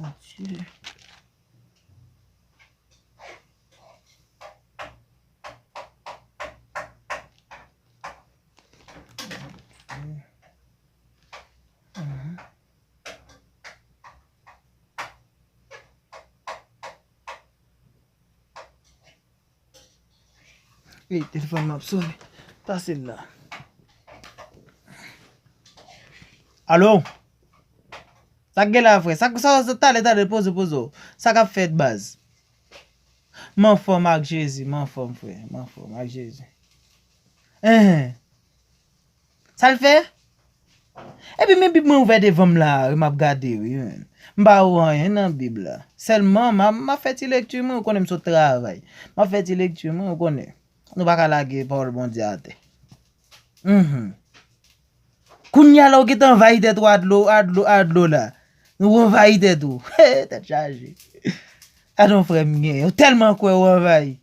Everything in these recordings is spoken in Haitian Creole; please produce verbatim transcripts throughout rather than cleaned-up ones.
Matye. Ey, telefòn nan ap sonnen. Pase l la. Alo? Sa k gen la, frè? Sa, sa, sa, talè, talè, poze, poze w. Sa k ap fèt, baz? M anfòm ak Jezi, m anfòm, frè. M anfòm ak Jezi. Enhen. Sa l fè? Epi men Bib mwen ouvè devan m la, wi, m ap gade, wi, men. M pa wè anyen nan Bib la. Sèlman, m a, m ap fè ti lekti mwen, ou konnen m sot travay. M ap fè ti lekti mwen, ou konnen. Nou pa ka lage pawòl Bondye atè. Mhm. Kounye a la, ou gentan anvayi tèt ou a dlo, a dlo, a dlo la. Ou anvayi tèt ou. He, tèt chaje. Gade yon frè m gen. Ou tèlman kwè ou anvayi.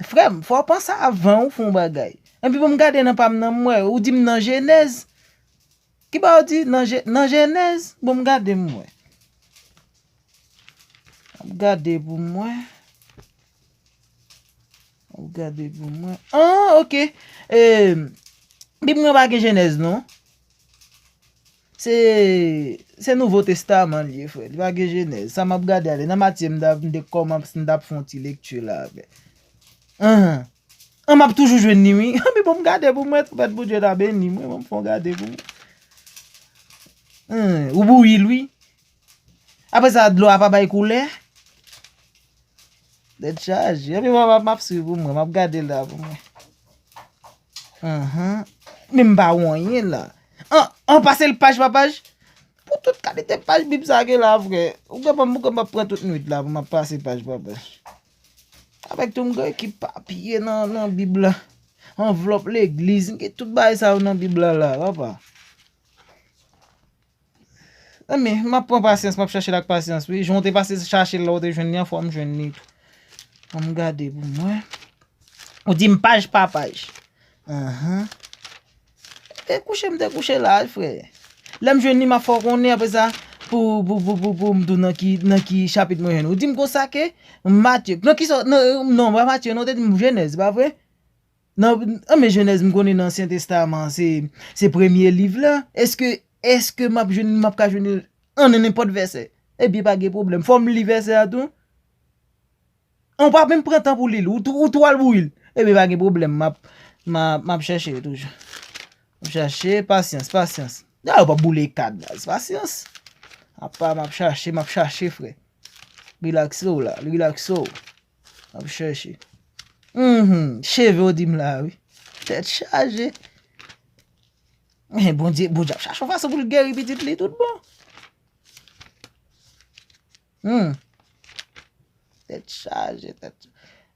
Frè m, fò w panse avan ou fè yon bagay. Epi pou m gade nan pa m nan, m wè, ou di m nan Jenèz. Ki ba ou di nan Je-, nan Jenèz? Bon, m gade m wè. M gade pou m wè. M gade pou m wè. Ah, ok. E, Bib mwen pa gen Jenèz, non. Se, se Nouvo Testaman li ye, frè. Li pa gen Jenèz. Sa m ap gade ale. Nan Matye, m t ap, m te kòmanse, m t ap fè yon ti lekti la avè. Anhan. An, m ap toujou jwenn li, wi. Anpi bon, m gade pou mwen, Pè Bondye ta beni mwen, ban m fè yon gade pou mwen. Hen, ou bouyi l, wi. Apre sa, dlo a pa bay koulè. Tèt chaje. Epi mwen, m ap, m ap swiv pou mwen, m ap gade la pou mwen. Anhan. Men m pa wè anyen la. An, an pase l paj pa paj. Pou tout kalite paj Bib sa gen la, frè. Ou gen pou m, ou gen pou m ap pran tout nwit la pou m ap pase paj pa paj. Avèk tout m gen ekip papye nan, nan Bib la. Anvlòp legliz, m gen tout bagay sa yo nan Bib la, la, papa. Zanmi, m ap pran pasyans, m ap chache l ak pasyans, wi. Jan w te pase chache l la, w te jwenn li, an fò m jwenn li tou. An m gade pou mwen. Ou di m paj pa paj. Anhan. Te kouche, m te kouche la, frè. Lè m jwenn li, m ap fè w konnen, apre sa, pou, pou, pou, pou, pou m di w nan ki, nan ki chapit mwen jwenn. Ou di m konsa ke Matye. Nan ki sa, nan, non, pa Matye, non, w te di m Jenèz, pa vre? Nan, an, men Jenèz, m konnen nan Ansyen Testaman, se, se premye liv la. Èske, èske m ap jwenn, m ap ka jwenn li an nenpòt vèsè? Ebyen, pa gen pwoblèm. Fò m li vèsè a tou. An, w pa menm pran tan pou li l. Ou tou, ou tou al bouyi l. Ebyen, pa gen pwoblèm. M ap, m ap, m ap chèche toujou. M ap chache, pasyans, pasyans. A, w p ap boule kat, baz. Pasyans. Apa, m ap chache, m ap chache, frè. Rilakse w la, rilakse w. M ap chèche. Mhm, cheve w di m la, wi. Tèt chaje. Men Bondye, Bondye ap chache yon fason pou l geri pitit li tout bon. Hmm. Tèt chaje, tèt.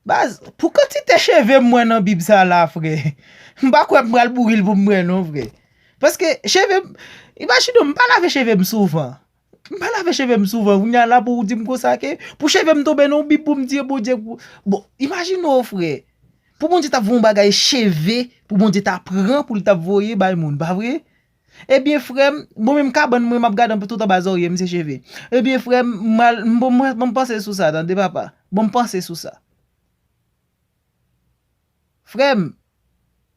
Baz, pou kantite cheve m wè nan Bib sa la, frè, m pa kwè m pral bouyi l pou m wè non, frè. Paske cheve m, imajine w, m pa lave cheve m souvan. M pa lave cheve m souvan. Kounye a la pou w di m konsa ke, pou cheve m tonbe nan yon Bib pou m di Bondye pou, bon, imajine w, frè. Pou Bondye t ap voye yon bagay cheve, pou Bondye ta pran pou l t ap voye bay moun, pa vre? Ebyen, frè m, bon, menm kabann mwen, m ap gade anpil tout anba zòrye m, se cheve. Ebyen, frè m, m al, m, bon, mwen, bon, m panse sou sa, tande, papa. Bon, m panse sou sa. Frè m,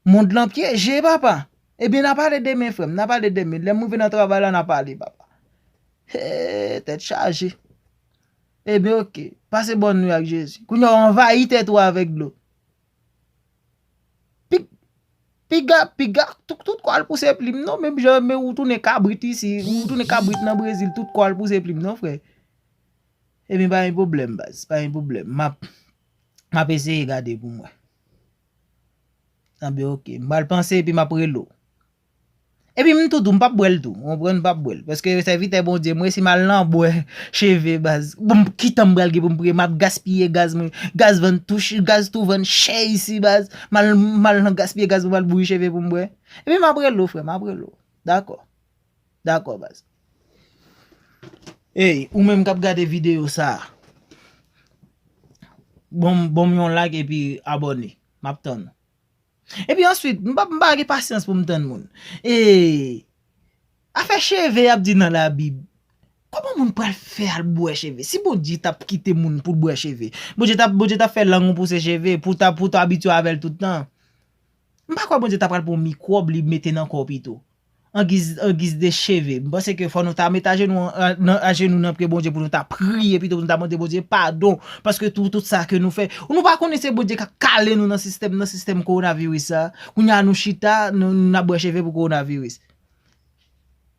mond lan pyeje, papa. Ebyen, n a pale demen, frè m, n a pale demen. Lè m rive nan travay la, n a pale, papa. He, tèt chaje. Ebyen, oke. Pase bòn nwi ak Jezi. Kounye a, w anvayi tèt ou avèk dlo. Pi, piga, piga, tout, tout kò al pouse plim, non, menm jan, men ou tounen kabrit isi, ou tounen kabrit nan Brezil, tout kò al pouse plim, non, frè. Ebyen, pa gen pwoblèm, baz, pa gen pwoblèm. M ap, m ap eseye gade pou mwen. Anben, oke. M pral panse epi m ap rele w. Epi m tou di w, m p ap bwè l tou. Ou konprann, m p ap bwè l. Paske sèvitè Bondye mwen, si m al nan bwè cheve, baz, bon, ki tan m pral gen pou m bwè? M ap gaspiye gaz mwen. Gaz vann tou ch-, gaz tou vann chè isi, baz. M al, m al nan gaspiye gaz pou m al bouyi cheve pou m bwè. Epi m ap rele w, frè, m ap rele w. Dakò. Dakò, baz. Ey, ou menm k ap gade videyo sa a, bon, bon m yon like epi abòne. M ap tann ou. Epi answit, m pa, m pa gen pasyans pou m tann moun. E, afè cheve y ap di nan Labib, Kòman moun pral fè al bwè cheve? Si Bondye t ap kite moun pou l bwè cheve, Bondye t ap, Bondye t ap fè lang ou pouse cheve pou ta, pou ta abitye avè l tout tan. M pa kwè Bondye ta pral pran mikwòb li mete nan kò w pito. An giz, an giz de cheve. M panse ke fò nou ta met ajenou, an, nan, ajenou nan pye Bondye pou nou ta priye pito, pou nou ta mande Bondye padon. Paske tout, tout sa ke nou fè, nou pa konnen se Bondye k ap kale nou nan sistèm, nan sistèm kowonaviris sa. Kounye a nou chita, nou, n ap bwè cheve pou kowonaviris.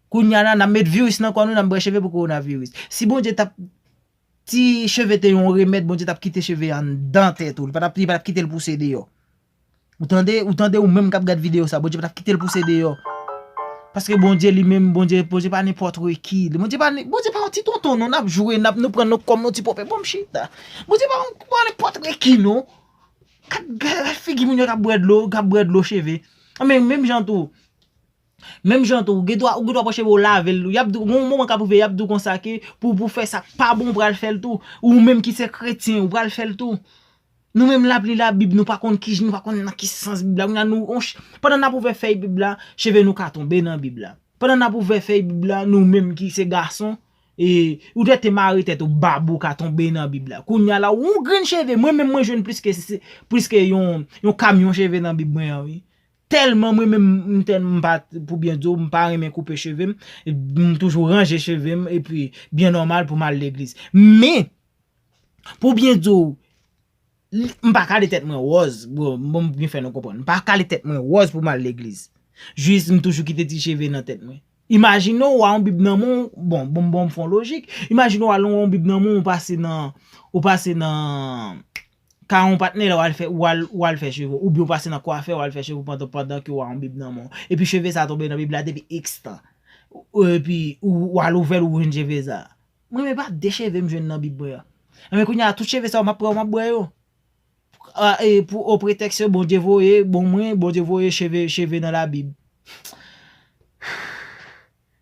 Kounye a la, n ap met viris nan kò nou, n ap bwè cheve pou kowonaviris. Si Bondye t ap, si cheve te yon remèd, Bondye t ap kite cheve anndan tèt ou. Li pa t ap, li pa t ap kite l pouse deyò. Ou tande, ou tande, ou menm k ap gad videyo sa, Bondye pa t ap kite l pouse deyò. Paske Bondye li menm, Bondye, Bondye pa nenpòt reki. Bondye pa, Bondye pa yon ti tonton, non, n ap jwe, n ap, nou pran nou kòm yon ti pope. Bon, m chita. Bondye pa yon, pa nenpòt reki, non. Gad, gad figi moun yo k ap bwè dlo, k ap bwè dlo cheve. Men, menm jan tou, Menm jan tou, ou gen dwa, ou gen dwa pran cheve w lave l. Y ap di, gon moman k ap rive, y ap di w konsa ke pou, pou fè sa k pa bon, ou pral fè l tou. Ou menm ki se kretyen, ou pral fè l tou. Nou menm l ap li Labib, nou pa konn ki, nou pa konn nan ki sans Bib la. Kounye a nou, on ch-, pandan n ap ouvè fèy Bib la, cheve nou ka tonbe nan Bib la. Pandan n ap ouvè fèy Bib la, nou menm ki se gason, e, ou te, te mare tèt ou, bab ou ka tonbe nan Bib la. Kounye a la, ou yon grenn cheve, mwen menm mwen jwenn plis ke, plis ke yon, yon kamyon cheve nan Bib mwen an, wi. Tèlman mwen menm, m tèlman m pa, pou byen di w, m pa renmen koupe cheve m. M toujou ranje cheve m, epi byen nòmal pou m al legliz. Men, pou byen di w, m pa kale tèt mwen wòz, bon, bon, m byen fè nou konprann. M pa kale tèt mwen wòz pou m al legliz. Jis m toujou kite ti cheve nan tèt mwen. Imajine w a yon Bib nan men w, bon, bon, bon, m fè yon lojik. Imajine w a yon Bib nan men w, ou pase nan, ou pase nan, ka yon patnè la, w al fè, w al, w al fè cheve w, oubyen w pase nan kwafè, w al fè cheve w pandan, pandan ke w a yon Bib nan men w. Epi cheve sa tonbe nan Bib la depi X tan. Epi ou, w al ouvè l, ou jwenn cheve sa. Mwen menm pa de cheve m jwenn nan Bib mwen an. Enben kounye a, tout cheve sa yo m ap pran, m ap bwè yo. A, e, pou, o pretèks Bondye voye, bon mwen, Bondye voye cheve, cheve nan Labib.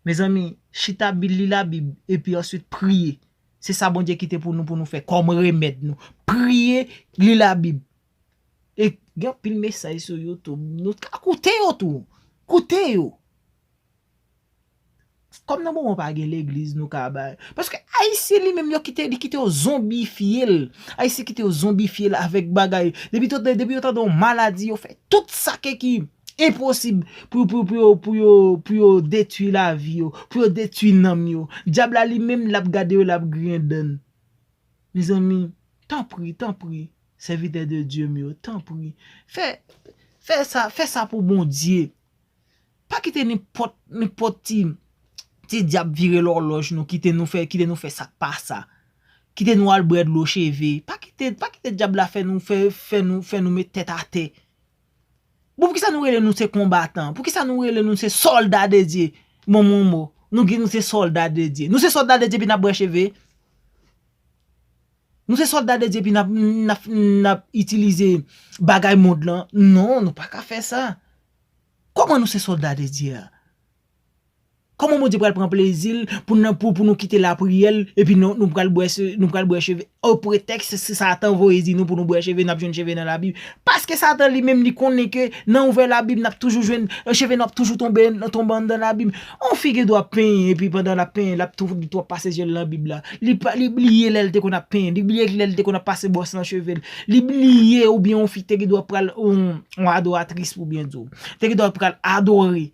Mezanmi, chita, li Labib, epi answit priye. Se sa Bondye kite pou nou, pou nou fè kòm remèd nou. Priye, li Labib. E gen anpil mesaj sou YouTube. Nou ka koute yo tou. Koute yo. Kòm nan moman pa gen legliz nou ka bay. Paske Ayisyen li menm yo kite, li kite yo zonbifye l. Ayisyen kite yo zonbifye l avèk bagay. Depi yo, depi yo tande yon maladi, yo fè tout sa ke ki enposib pou, pou, pou yo, pou yo, pou yo detwi lavi yo, pou yo detwi nanm yo. Dyab la li menm l ap gade yo, l ap griyen dan l. Mezanmi, tanpri, tanpri, sèvitè de Dye m yo, tanpri, fè, fè sa, fè sa pou Bondye. Pa kite nenpòt, nenpòt ti, ti dyab vire lòlòj nou, kite nou fè, kite nou fè sa k pa sa. Kite nou al bwè dlo cheve. Pa kite, pa kite dyab la fè nou, fè, fè nou, fè nou met tèt atè. Bon, poukisa nou rele nou se konbatan? Poukisa nou rele nou se sòlda de Dye? Bon, bon, bon. Nou gen, nou se sòlda de Dye. Nou se sòlda de Dye, epi n ap bwè cheve. Nou se sòlda de Dye, epi n ap, n ap, n ap itilize bagay mond lan. Non, nou pa ka fè sa. Kòman nou se sòlda de Dye a? Kòman Bondye pral pran plezi l pou n, pou, pou nou kite lapriyè l, epi nou, nou pral bwè se, nou pral bwè cheve? O pretèks se Satan voye di nou pou nou bwè cheve, n ap jwenn cheve nan Labib. Paske Satan li menm li konnen ke nan ouvè Labib n ap toujou jwenn, cheve nou ap toujou tonbe, tonbe anndan Labib. On fi gen dwa penyen, epi pandan l ap penyen, l ap tou, li tou ap pase je l nan Bib la. Li pa, li bliye lè l te konn ap penyen, li bliye lè l te konn ap pase bwòs nan cheve l. Li bliye oubyen on fi te gen dwa pral, on, on adoratris pou byen di w. Te gen dwa pral adore.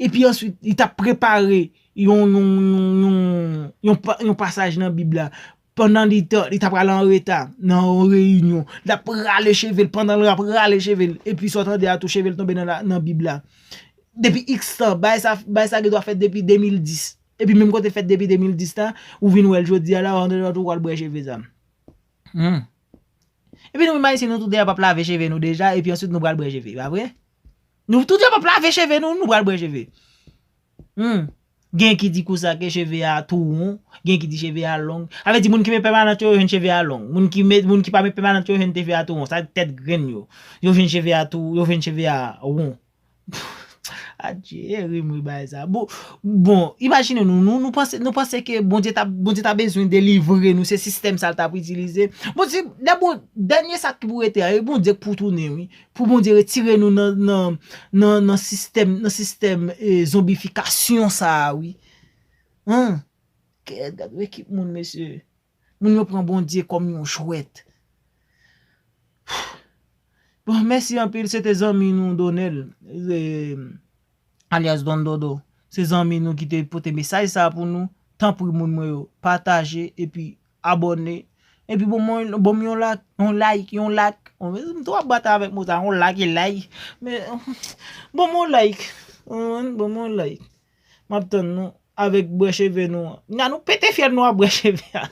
Epi answit, li t ap prepare yon, yon, yon, yon, yon pa, yon pasaj nan Bib la. Pandan li t, li t ap pral an reta nan yon reyinyon. L ap rale cheve l, pandan l ap rale cheve l. Epi sa w tande a tou, cheve l tonbe nan la, nan Bib la. Depi X tan, bagay sa, bagay sa gen dwa fèt depi de mil dis. Epi menm kote fèt depi de mil dis la, ou vin wè l jodi a la, ou antre nan tou, ou al bwè cheve sa. Hmm. Epi nou menm Ayisyen, nou tout deyò p ap lave cheve nou deja, epi answit nou pral bwè cheve, pa vre? Nou tout deyò p ap lave cheve nou, nou pral bwè cheve. Hmm. Gen ki di konsa ke cheve a tou won, gen ki di cheve a long. Sa vle di moun ki met pèmanant yo, yo jwenn cheve a long. Moun ki met, moun ki pa met pèmanant yo, yo jwenn cheve a tou won. Sa tèt grenn yo. Yo jwenn cheve a tou, yo jwenn cheve a won. Adje, e ri m ri bagay sa. Bon, bon, imajine nou, nou, nou panse, nou panse ke Bondye ta, Bondye ta bezwen delivre nou, se sistèm sa l t ap itilize. Bondye, lè bon, dènye sa ki pou rete a, e Bondye k pou tounen, wi. Pou Bondye retire nou nan, nan, nan, nan sistèm, nan sistèm, e, zonbifikasyon sa a, wi. Hein? kèt, gad yon ekip moun, mesye. Moun yo pran Bondye kòm yon jwèt. Bon, mèsi anpil, se te zanmi nou Donel, eh, alyas Don Dodo. Se zanmi nou ki te pote mesaj sa pou nou. Tanpri, moun mwen yo, pataje epi abòne. Epi bon mwen, bon mwen yon like, yon like, yon like. Bon, m twò ap batay avèk mo sa, yon like e like. Men, bon mwen yon like. Bon mwen yon like. M ap tann nou avèk bwè cheve nou an. N a nou pete fyèl nou a bwè cheve a.